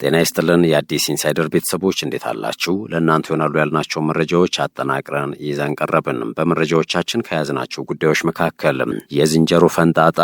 ጤና ይስጥልን የአዲስ ኢንሳይደር ቤተሰቦች፣ እንዴት አላችሁ? ለእናንተ ይሆናሉ ያልናቸው መረጃዎች አጠናቅረን ይዘን ቀረብን። በመረጃዎቻችን ከያዝናቸው ጉዳዮች መካከል የዝንጀሮ ፈንጣጣ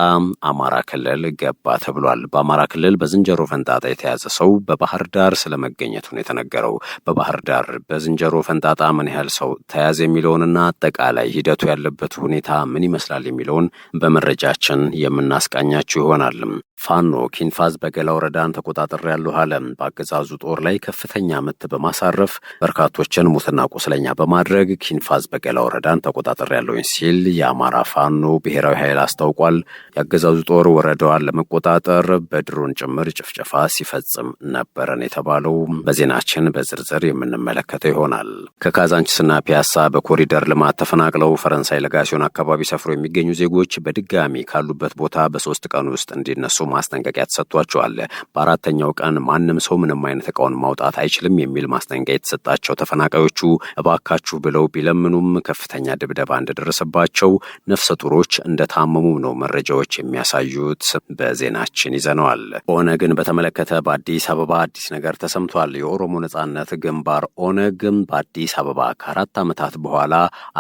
አማራ ክልል ገባ ተብሏል። በአማራ ክልል በዝንጀሮ ፈንጣጣ የተያዘ ሰው በባህር ዳር ስለመገኘቱ ነው የተነገረው። በባህር ዳር በዝንጀሮ ፈንጣጣ ምን ያህል ሰው ተያዘ የሚለውንና አጠቃላይ ሂደቱ ያለበት ሁኔታ ምን ይመስላል የሚለውን በመረጃችን የምናስቃኛችሁ ይሆናል። ፋኖ ኪንፋዝ በገላ ወረዳን ተቆጣጥሬያለሁ አለ። በአገዛዙ ጦር ላይ ከፍተኛ ምት በማሳረፍ በርካቶችን ሙትና ቁስለኛ በማድረግ ኪንፋዝ በገላ ወረዳን ተቆጣጥሬያለሁኝ ሲል የአማራ ፋኖ ብሔራዊ ኃይል አስታውቋል። የአገዛዙ ጦር ወረዳዋን ለመቆጣጠር በድሮን ጭምር ጭፍጨፋ ሲፈጽም ነበረን የተባለው በዜናችን በዝርዝር የምንመለከተው ይሆናል። ከካዛንችስና ፒያሳ በኮሪደር ልማት ተፈናቅለው ፈረንሳይ ለጋሲዮን አካባቢ ሰፍሮ የሚገኙ ዜጎች በድጋሚ ካሉበት ቦታ በ3 ቀን ውስጥ እንዲነሱ ማስጠንቀቂያ ተሰጥቷቸዋል። በአራተኛው ቀን ማንም ሰው ምንም አይነት እቃውን ማውጣት አይችልም የሚል ማስጠንቀቂያ የተሰጣቸው ተፈናቃዮቹ እባካችሁ ብለው ቢለምኑም ከፍተኛ ድብደባ እንደደረሰባቸው፣ ነፍሰ ጡሮች እንደታመሙ ነው መረጃዎች የሚያሳዩት። በዜናችን ይዘነዋል። ኦነግን በተመለከተ በአዲስ አበባ አዲስ ነገር ተሰምቷል። የኦሮሞ ነጻነት ግንባር ኦነግ በአዲስ አበባ ከ4 ዓመታት በኋላ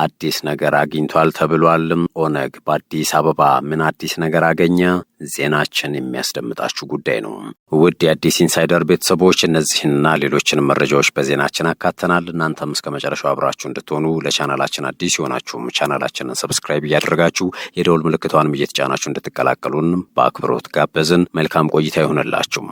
አዲስ ነገር አግኝቷል ተብሏል። ኦነግ በአዲስ አበባ ምን አዲስ ነገር አገኘ? ዜናችን የሚያስደምጣችሁ ጉዳይ ነው። ውድ የአዲስ ኢንሳይደር ቤተሰቦች፣ እነዚህንና ሌሎችንም መረጃዎች በዜናችን አካተናል። እናንተም እስከ መጨረሻው አብራችሁ እንድትሆኑ፣ ለቻናላችን አዲስ የሆናችሁም ቻናላችንን subscribe እያደረጋችሁ፣ የደወል ምልክቷንም እየተጫናችሁ እንድትቀላቀሉን በአክብሮት ጋበዝን። መልካም ቆይታ ይሁንላችሁ።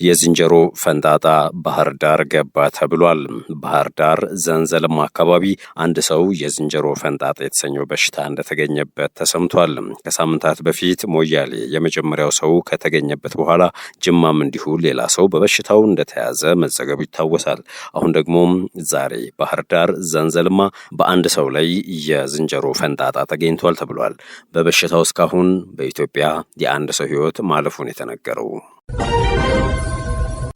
የዝንጀሮ ፈንጣጣ ባህር ዳር ገባ ተብሏል። ባህር ዳር ዘንዘልማ አካባቢ አንድ ሰው የዝንጀሮ ፈንጣጣ የተሰኘው በሽታ እንደተገኘበት ተሰምቷል። ከሳምንታት በፊት ሞያሌ የመጀመሪያው ሰው ከተገኘበት በኋላ ጅማም እንዲሁ ሌላ ሰው በበሽታው እንደተያዘ መዘገቡ ይታወሳል። አሁን ደግሞ ዛሬ ባህር ዳር ዘንዘልማ በአንድ ሰው ላይ የዝንጀሮ ፈንጣጣ ተገኝቷል ተብሏል። በበሽታው እስካሁን በኢትዮጵያ የአንድ ሰው ሕይወት ማለፉን የተነገረው።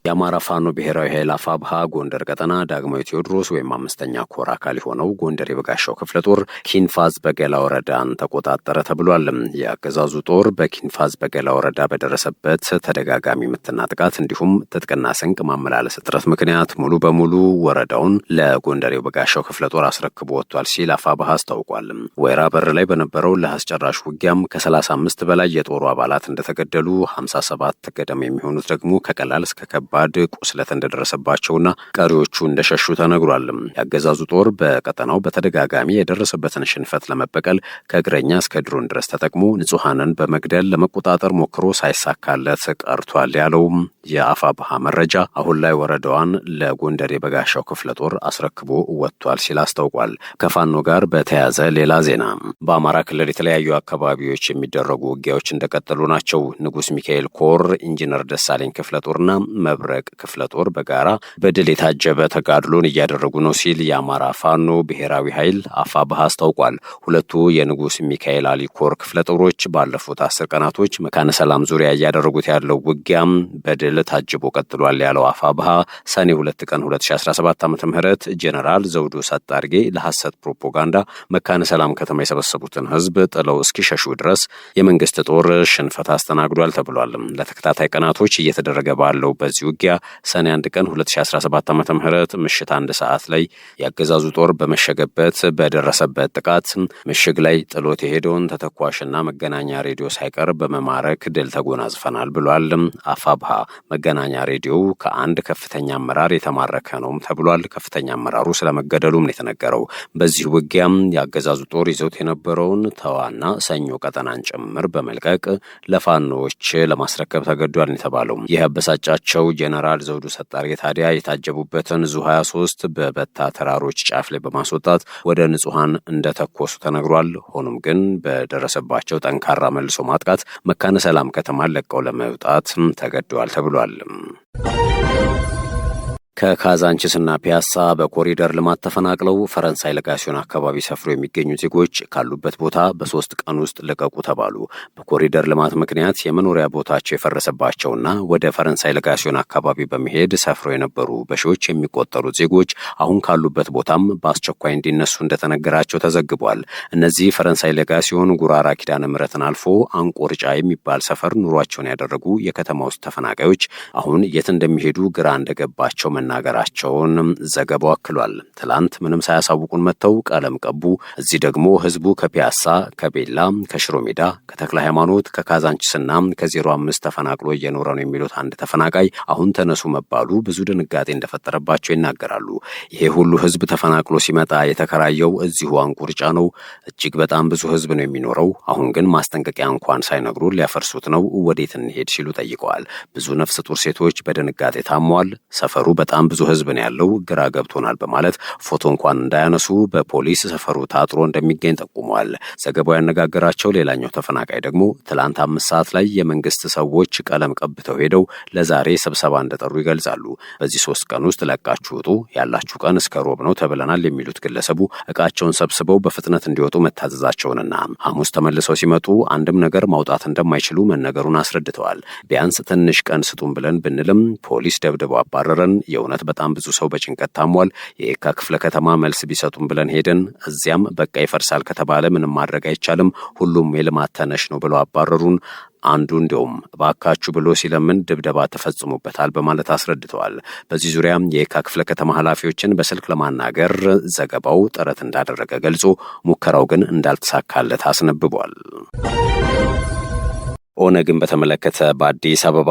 የአማራ ፋኖ ብሔራዊ ኃይል አፋብሃ ጎንደር ቀጠና ዳግማዊ ቴዎድሮስ ወይም አምስተኛ ኮር አካል የሆነው ጎንደር የበጋሻው ክፍለ ጦር ኪንፋዝ በገላ ወረዳን ተቆጣጠረ ተብሏል። የአገዛዙ ጦር በኪንፋዝ በገላ ወረዳ በደረሰበት ተደጋጋሚ ምትና ጥቃት እንዲሁም ትጥቅና ስንቅ ማመላለስ እጥረት ምክንያት ሙሉ በሙሉ ወረዳውን ለጎንደር የበጋሻው ክፍለ ጦር አስረክቦ ወጥቷል ሲል አፋብሃ አስታውቋል። ወይራ በር ላይ በነበረው ለአስጨራሽ ውጊያም ከ35 በላይ የጦሩ አባላት እንደተገደሉ፣ 57 ገደማ የሚሆኑት ደግሞ ከቀላል እስከ ከባድ ቁስለት እንደደረሰባቸውና ቀሪዎቹ እንደሸሹ ተነግሯል። የአገዛዙ ጦር በቀጠናው በተደጋጋሚ የደረሰበትን ሽንፈት ለመበቀል ከእግረኛ እስከ ድሮን ድረስ ተጠቅሞ ንጹሐንን በመግደል ለመቆጣጠር ሞክሮ ሳይሳካለት ቀርቷል ያለው የአፋብሃ መረጃ፣ አሁን ላይ ወረዳዋን ለጎንደር የበጋሻው ክፍለ ጦር አስረክቦ ወጥቷል ሲል አስታውቋል። ከፋኖ ጋር በተያያዘ ሌላ ዜና፣ በአማራ ክልል የተለያዩ አካባቢዎች የሚደረጉ ውጊያዎች እንደቀጠሉ ናቸው። ንጉስ ሚካኤል ኮር ኢንጂነር ደሳለኝ ክፍለ ጦርና መብረቅ ክፍለ ጦር በጋራ በድል የታጀበ ተጋድሎን እያደረጉ ነው ሲል የአማራ ፋኖ ብሔራዊ ኃይል አፋብሃ አስታውቋል። ሁለቱ የንጉስ ሚካኤል አሊ ኮር ክፍለ ጦሮች ባለፉት 10 ቀናቶች መካነ ሰላም ዙሪያ እያደረጉት ያለው ውጊያም በድል ታጅቦ ቀጥሏል ያለው አፋብሃ፣ ሰኔ 2 ቀን 2017 ዓ ም ጄኔራል ዘውዱ ሰጣርጌ ለሐሰት ፕሮፓጋንዳ መካነ ሰላም ከተማ የሰበሰቡትን ህዝብ ጥለው እስኪሸሹ ድረስ የመንግስት ጦር ሽንፈት አስተናግዷል ተብሏል። ለተከታታይ ቀናቶች እየተደረገ ባለው በዚህ ውጊያ ሰኔ 1 ቀን 2017 ዓ ም ምሽት 1 ሰዓት ላይ የአገዛዙ ጦር በመሸገበት በደረሰበት ጥቃት ምሽግ ላይ ጥሎት የሄደውን ተተኳሽና መገናኛ ሬዲዮ ሳይቀር በመማረክ ድል ተጎናጽፈናል ብሏል አፋብሃ። መገናኛ ሬዲዮው ከአንድ ከፍተኛ አመራር የተማረከ ነውም ተብሏል። ከፍተኛ አመራሩ ስለመገደሉም ነው የተነገረው። በዚህ ውጊያም የአገዛዙ ጦር ይዞት የነበረውን ተዋና ሰኞ ቀጠናን ጭምር በመልቀቅ ለፋኖዎች ለማስረከብ ተገዷል የተባለው። ይህ ያበሳጫቸው ጄኔራል ዘውዱ ሰጣርጌ ታዲያ የታጀቡበትን ዙ 23 በበታ ተራሮች ጫፍ ላይ በማስወጣት ወደ ንጹሐን እንደተኮሱ ተነግሯል። ሆኖም ግን በደረሰባቸው ጠንካራ መልሶ ማጥቃት መካነ ሰላም ከተማን ለቀው ለመውጣት ተገደዋል ተብሏል። ከካዛንችስና ፒያሳ በኮሪደር ልማት ተፈናቅለው ፈረንሳይ ለጋሲዮን አካባቢ ሰፍሮ የሚገኙ ዜጎች ካሉበት ቦታ በ3 ቀን ውስጥ ልቀቁ ተባሉ። በኮሪደር ልማት ምክንያት የመኖሪያ ቦታቸው የፈረሰባቸውና ወደ ፈረንሳይ ለጋሲዮን አካባቢ በመሄድ ሰፍረው የነበሩ በሺዎች የሚቆጠሩ ዜጎች አሁን ካሉበት ቦታም በአስቸኳይ እንዲነሱ እንደተነገራቸው ተዘግቧል። እነዚህ ፈረንሳይ ለጋሲዮን ጉራራ ኪዳነ ምሕረትን አልፎ አንቆርጫ የሚባል ሰፈር ኑሯቸውን ያደረጉ የከተማ ውስጥ ተፈናቃዮች አሁን የት እንደሚሄዱ ግራ እንደገባቸው መናገራቸውን ዘገባው አክሏል። ትላንት ምንም ሳያሳውቁን መጥተው ቀለም ቀቡ። እዚህ ደግሞ ህዝቡ ከፒያሳ፣ ከቤላ፣ ከሽሮ ሜዳ፣ ከተክለ ሃይማኖት፣ ከካዛንችስና ከ05 ተፈናቅሎ እየኖረ ነው የሚሉት አንድ ተፈናቃይ አሁን ተነሱ መባሉ ብዙ ድንጋጤ እንደፈጠረባቸው ይናገራሉ። ይሄ ሁሉ ህዝብ ተፈናቅሎ ሲመጣ የተከራየው እዚሁ አንቁርጫ ነው። እጅግ በጣም ብዙ ህዝብ ነው የሚኖረው። አሁን ግን ማስጠንቀቂያ እንኳን ሳይነግሩ ሊያፈርሱት ነው። ወዴት እንሄድ ሲሉ ጠይቀዋል። ብዙ ነፍሰ ጡር ሴቶች በድንጋጤ ታመዋል። ሰፈሩ በጣም ብዙ ህዝብ ነው ያለው፣ ግራ ገብቶናል በማለት ፎቶ እንኳን እንዳያነሱ በፖሊስ ሰፈሩ ታጥሮ እንደሚገኝ ጠቁመዋል። ዘገባው ያነጋገራቸው ሌላኛው ተፈናቃይ ደግሞ ትላንት 5 ሰዓት ላይ የመንግስት ሰዎች ቀለም ቀብተው ሄደው ለዛሬ ስብሰባ እንደጠሩ ይገልጻሉ። በዚህ 3 ቀን ውስጥ ለቃችሁ ውጡ፣ ያላችሁ ቀን እስከ ሮብ ነው ተብለናል የሚሉት ግለሰቡ እቃቸውን ሰብስበው በፍጥነት እንዲወጡ መታዘዛቸውንና ሐሙስ ተመልሰው ሲመጡ አንድም ነገር ማውጣት እንደማይችሉ መነገሩን አስረድተዋል። ቢያንስ ትንሽ ቀን ስጡን ብለን ብንልም ፖሊስ ደብድቦ አባረረን። የእውነት በጣም ብዙ ሰው በጭንቀት ታሟል። የየካ ክፍለ ከተማ መልስ ቢሰጡን ብለን ሄደን እዚያም በቃ ይፈርሳል ከተባለ ምንም ማድረግ አይቻልም፣ ሁሉም የልማት ተነሽ ነው ብለው አባረሩን። አንዱ እንዲያውም እባካችሁ ብሎ ሲለምን ድብደባ ተፈጽሞበታል በማለት አስረድተዋል። በዚህ ዙሪያ የየካ ክፍለ ከተማ ኃላፊዎችን በስልክ ለማናገር ዘገባው ጥረት እንዳደረገ ገልጾ ሙከራው ግን እንዳልተሳካለት አስነብቧል። ኦነግን በተመለከተ በአዲስ አበባ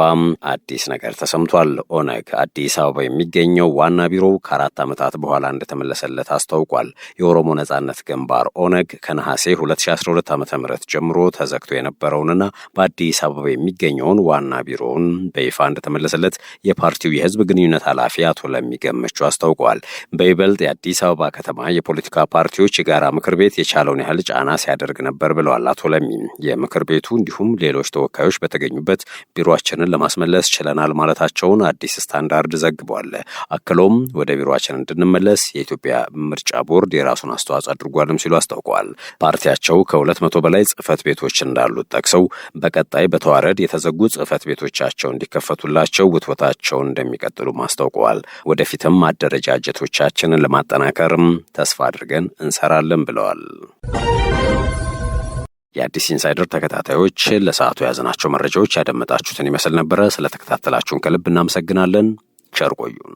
አዲስ ነገር ተሰምቷል። ኦነግ አዲስ አበባ የሚገኘው ዋና ቢሮው ከ4 ዓመታት በኋላ እንደተመለሰለት አስታውቋል። የኦሮሞ ነጻነት ግንባር ኦነግ ከነሐሴ 2012 ዓ ም ጀምሮ ተዘግቶ የነበረውንና በአዲስ አበባ የሚገኘውን ዋና ቢሮውን በይፋ እንደተመለሰለት የፓርቲው የህዝብ ግንኙነት ኃላፊ አቶ ለሚ ገመቹ አስታውቀዋል። በይበልጥ የአዲስ አበባ ከተማ የፖለቲካ ፓርቲዎች የጋራ ምክር ቤት የቻለውን ያህል ጫና ሲያደርግ ነበር ብለዋል አቶ ለሚ። የምክር ቤቱ እንዲሁም ሌሎች ተወካዮች በተገኙበት ቢሮአችንን ለማስመለስ ችለናል ማለታቸውን አዲስ ስታንዳርድ ዘግቧል። አክሎም ወደ ቢሮአችን እንድንመለስ የኢትዮጵያ ምርጫ ቦርድ የራሱን አስተዋጽኦ አድርጓልም ሲሉ አስታውቀዋል። ፓርቲያቸው ከ200 በላይ ጽህፈት ቤቶች እንዳሉት ጠቅሰው በቀጣይ በተዋረድ የተዘጉ ጽህፈት ቤቶቻቸው እንዲከፈቱላቸው ውትወታቸውን እንደሚቀጥሉም አስታውቀዋል። ወደፊትም አደረጃጀቶቻችንን ለማጠናከርም ተስፋ አድርገን እንሰራለን ብለዋል። የአዲስ ኢንሳይደር ተከታታዮች፣ ለሰዓቱ የያዝናቸው መረጃዎች ያደመጣችሁትን ይመስል ነበረ። ስለተከታተላችሁን ከልብ እናመሰግናለን። ቸር ቆዩን።